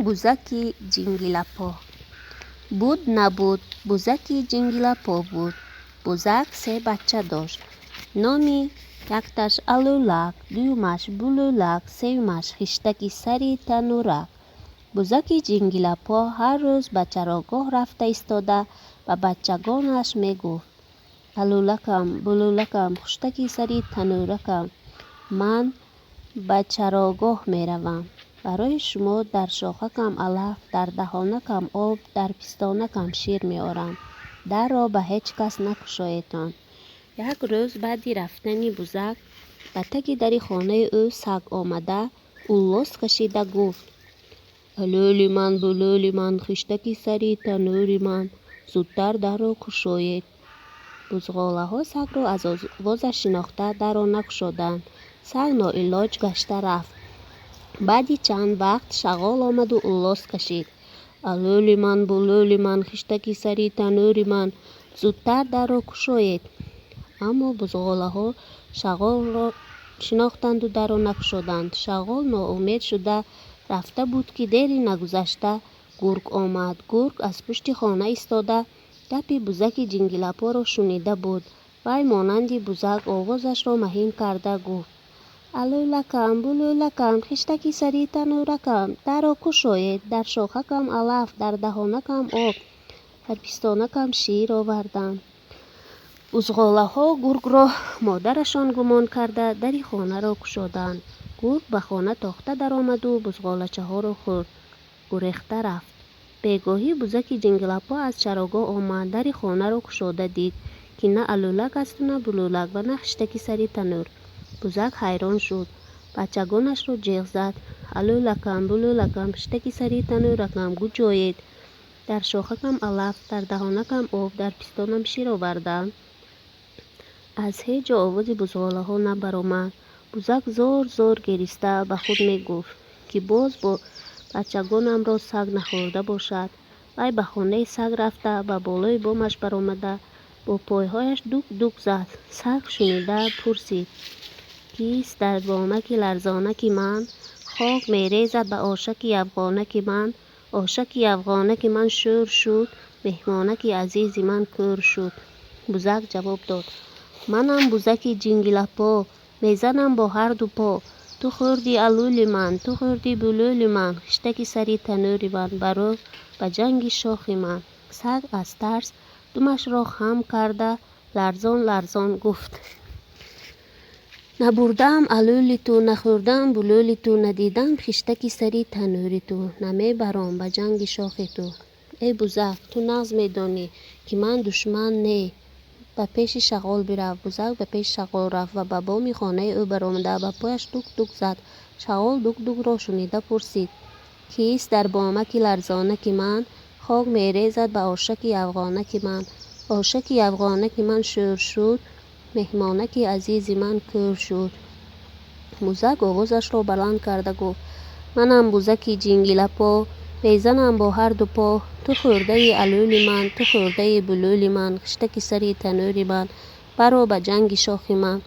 Бузаки ҷингилапо. Буд, набуд, бузаки ҷингилапо буд. Бузак се бача дошт. Номи якташ Алӯлак, дуюмаш Булӯлак, сеюмаш Хиштаки сари танӯрак. Бузаки ҷингилапо ҳар рӯз ба чарогоҳ рафта истода, ба бачагонаш мегуфт: «Алӯлакам, Булӯлакам, хуштаки сари танӯракам, ман ба чарогоҳ меравам. Барои шумо дар шохакам алаф, дар даҳонакам об, дар пистонакам шир меорам. Дарро ба ҳеҷ кас накушоедтон». Як рӯз баъди рафтани бузак ба таги дари хонаи ӯ саг омада, уллос кашида гуфт: «Алӯли ман, булӯли ман, хиштаки сари танӯри ман, зудтар дарро кушоед». Бузғолаҳо сагро аз овозаш шинохта, дарро накушоданд. Саг ноилоҷ гашта рафт. Баъди чанд вақт шағол омаду уллос кашид: «Алӯли ман, булӯли ман, хиштаки сари танӯри ман, зудтар дарро кушоед». Аммо бузғолаҳо шағолро шинохтанду дарро накушоданд. Шағол ноумед шуда рафта буд, ки дери нагузашта гург омад. Гург аз пушти хона истода, гапи бузаки ҷингилапоро шунида буд. Вай монанди бузак овозашро маҳин карда гуфт: «Алӯлакам, булӯлакам, хиштаки сари танӯракам, дарро кушоед, дар шохакам алаф, дар даҳонакам об, дар пистонакам шир овардам». Бузғолаҳо гургро модарашон гумон карда, дари хонаро кушоданд. Гург ба хона тохта даромаду бузғолачаҳоро хӯрд, гурехта рафт. Бегоҳӣ бузаки ҷингилапо аз чарогоҳ омад, дари хонаро кушода дид, ки на алӯлак асту на булӯлак ва на хиштаки сари танӯр. Бузак ҳайрон шуд. Бачагонашро ҷеғ зад: «Алӯлакам, булӯлакам, хиштаки сари танӯракам, куҷоед? Дар шохакам алаф, дар даҳонакам об, дар пистонам шир овардам». Аз ҳеҷ ҷо овози бузғолаҳо набаромад. Бузак зор-зор гириста ба худ мегуфт, ки боз бачагонамро саг нахӯрда бошад. Вай ба хонаи саг рафта, ба болои бомаш баромада, бо пойҳояш дук-дук зад. Саг шунида пурсид: «Кист дар бомаки ларзонаки ман? Хок мерезад ба ошаки явғонаки ман. Ошаки явғонаки ман шӯр шуд, меҳмонаки азизи ман кӯр шуд». Бузак ҷавоб дод: «Манам бузаки ҷингилапо, мезанам бо ҳарду по. Ту хӯрди алӯли ман, ту хӯрди булӯли ман, хиштаки сари танӯри ман, баро ба ҷанги шохи ман». Саг аз тарс думашро хам карда, ларзон-ларзон гуфт: «Набурдаам алӯли ту, нахӯрдаам булӯли ту, надидаам хиштаки сари танӯри ту, намебаром ба ҷанги шохи ту». «Эй бузак, ту нағз медонӣ, ки ман душман не, ба пеши шағол бирав». Бузак ба пеши шағол рафт ва ба боми хонаи ӯ баромада, ба пояш дук-дук зад. Шағол дук-дукро шунида пурсид: «Кист дар бомаки ларзонаки ман? Хок мерезад ба ошаки явғонаки ман. Ошаки явғонаки ман шӯр шуд, меҳмонаки азизи ман кӯр шуд». Бузак овозашро баланд карда гуфт: «Манам бузаки ҷингилапо, мезанам бо ҳарду по. Ту хӯрдаи алӯли ман, ту хӯрдаи булӯли ман, хиштаки сари танӯри ман, баро ба ҷанги шохи ман».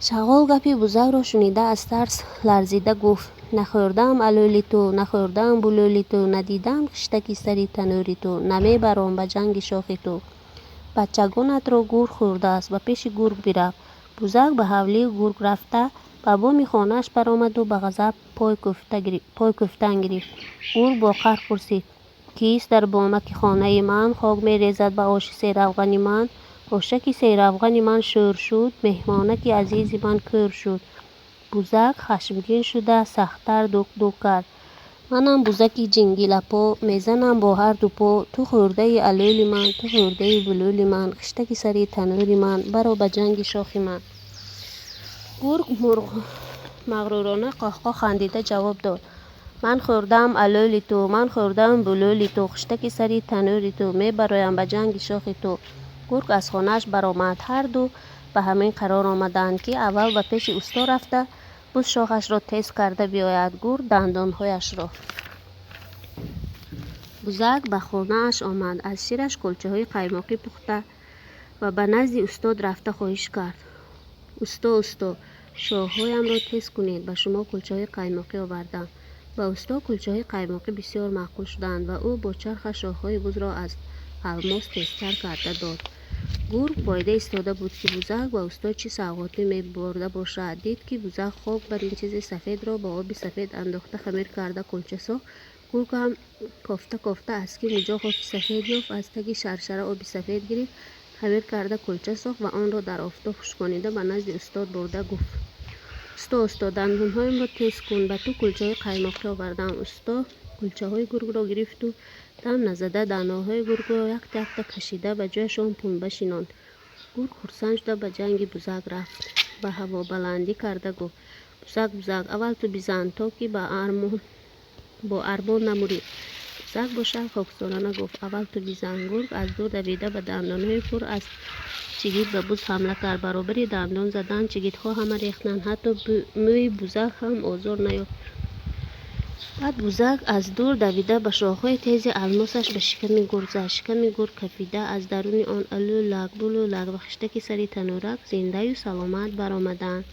Шағол гапи бузакро шунида, аз тарс ларзида гуфт: «Нахӯрдаам алӯли ту, нахӯрдаам булӯли ту, надидаам хиштаки сари танӯри ту, намебаром ба ҷанги шохи ту. Бачагонатро гург хӯрдааст, ба пеши гург бирав». Бузак ба ҳавлии гург рафта, ба боми хонааш баромаду ба ғазаб пой кӯфтан гирифт. Гург бо қаҳр пурсид: «Кист дар бомаки хонаи ман? Хок мерезад ба оши серавғани ман. Ошаки серавғани ман шӯр шуд, меҳмонаки азизи ман кӯр шуд». Бузак хашмгин шуда, сахттар дук-дук кард: «Манам бузаки ҷингилапо, мезанам бо ҳарду по. Ту хӯрдаи алӯли ман, ту хӯрдаи булӯли ман, хиштаки сари танӯри ман, баро ба ҷанги шохи ман». Гург мағрурона қоҳқоҳ хандида ҷавоб дод: «Ман хӯрдаам алӯли ту, ман хӯрдаам булӯли ту, хиштаки сари танӯри ту, мебароям ба ҷанги шохи ту». Гург аз хонааш баромад. Ҳарду ба ҳамин қарор омаданд, ки аввал ба пеши усто рафта, буз шохашро тез карда биёяд. Гург дандонҳояшро. Бузак ба хонааш омад, аз шираш кулчаҳои қаймоқӣ пухта ва ба назди устод рафта хоҳиш кард: «Усто, усто, шохҳоямро тез кунед, ба шумо кулчаҳои қаймоқӣ овардам». Ба усто кулчаҳои қаймоқӣ бисёр маъқул шуданд ва ӯ бо чархаш шохҳои бузро аз алмос тезтар карда дод. Гург поида истода буд, ки бузак ба усто чӣ савғотӣ мебурда бошад. Дид, ки бузак хок бар ин чизи сафедро ба оби сафед андохта хамир карда кулча сохт. Гург ҳам кофта-кофта аз ки муҷо хоки сафед ёфт, аз таги шаршара оби сафед гирифт, хамир карда кулча сохт ва онро дар офтоб хушконида ба назди устод бурда гуфт: «Усто, усто, дандонҳоямро тез кун, ба ту кулчаҳои қаймоқӣ овардаам». Усто кулчаҳои гургро гирифту дам назада дандонҳои гургро якта-якта кашида ба ҷояшон пунба шинонд. Гург хурсанд шуда ба ҷанги бузак рафт. Ба ҳавобаландӣ карда гуфт: «Бузак, бузак, аввал ту бизан, то ки бо армон намурӣ». Бузак бошад хоксорона гуфт: «Аввал ту бизан». Гург аз дур давида ба дандонҳои пур аз чигит ба буз ҳамла кард. Баробари дандон задан чигитҳо ҳама рехтанд, ҳатто мӯи бузак ҳам озор наёфт. Баъд бузак аз дур давида ба шохҳои тези алмосаш ба шиками гург зад. Шиками гург кафида, аз даруни он алӯлак, булӯлак ва хиштаки сари танӯрак зиндаю саломат баромаданд.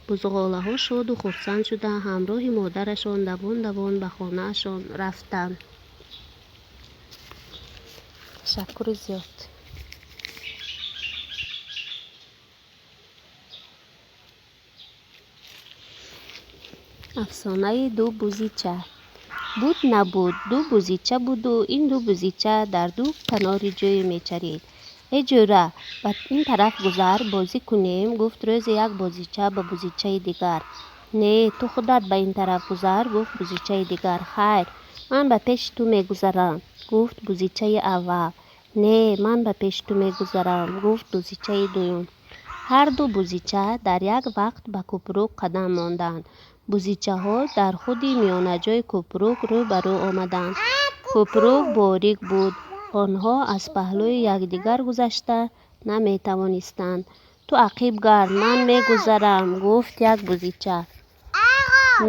Бузғолаҳо шоду хурсанд шуда ҳамроҳи модарашон давон-давон ба хонаашон рафтанд. Ташаккури зиёд. Афсонаи ду бузича. Буд набуд, ду бузича буду ин ду бузича дар ду канори ҷӯе мечарид. «Эй ҷӯра, ба ин тараф гузар, бозӣ кунем», гуфт рӯзе як бузича ба бузичаи дигар. «Не, ту худат ба ин тараф гузар», гуфт бузичаи дигар. «Хайр, ман ба пеши ту мегузарам», гуфт бузичаи аввал. «Не, ман ба пеши ту мегузарам», гуфт бузичаи дуюм. Ҳарду бузича дар як вақт ба кӯпрук қадам монданд. Бузичаҳо дар худи миёнаҷойи кӯпрук рӯ ба рӯ омаданд. Кӯпрук борик буд. Онҳо аз паҳлӯи якдигар гузашта наметавонистанд. «Ту ақиб гард, ман мегузарам», гуфт як бузича.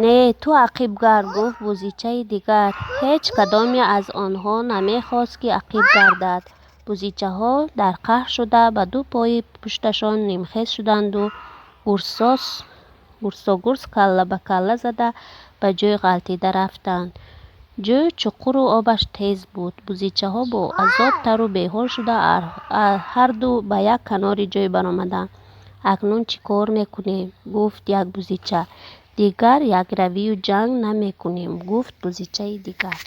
«Не, ту ақиб гард», гуфт бузичаи дигар. Ҳеҷ кадоме аз онҳо намехост, ки ақиб гардад. Бузичаҳо дар қаҳр шуда ба ду пои пушташон нимхез шуданду гурсогурс калла ба калла зада ба ҷӯй ғалтида рафтанд. Ҷӯй чуқуру обаш тез буд. Бузичаҳо бо азоб тару беҳол шуда ҳарду ба як канори ҷӯй баромаданд. «Акнун чӣ кор мекунем?» гуфт як бузича. «Дигар якравию ҷанг намекунем», гуфт бузичаи дигар.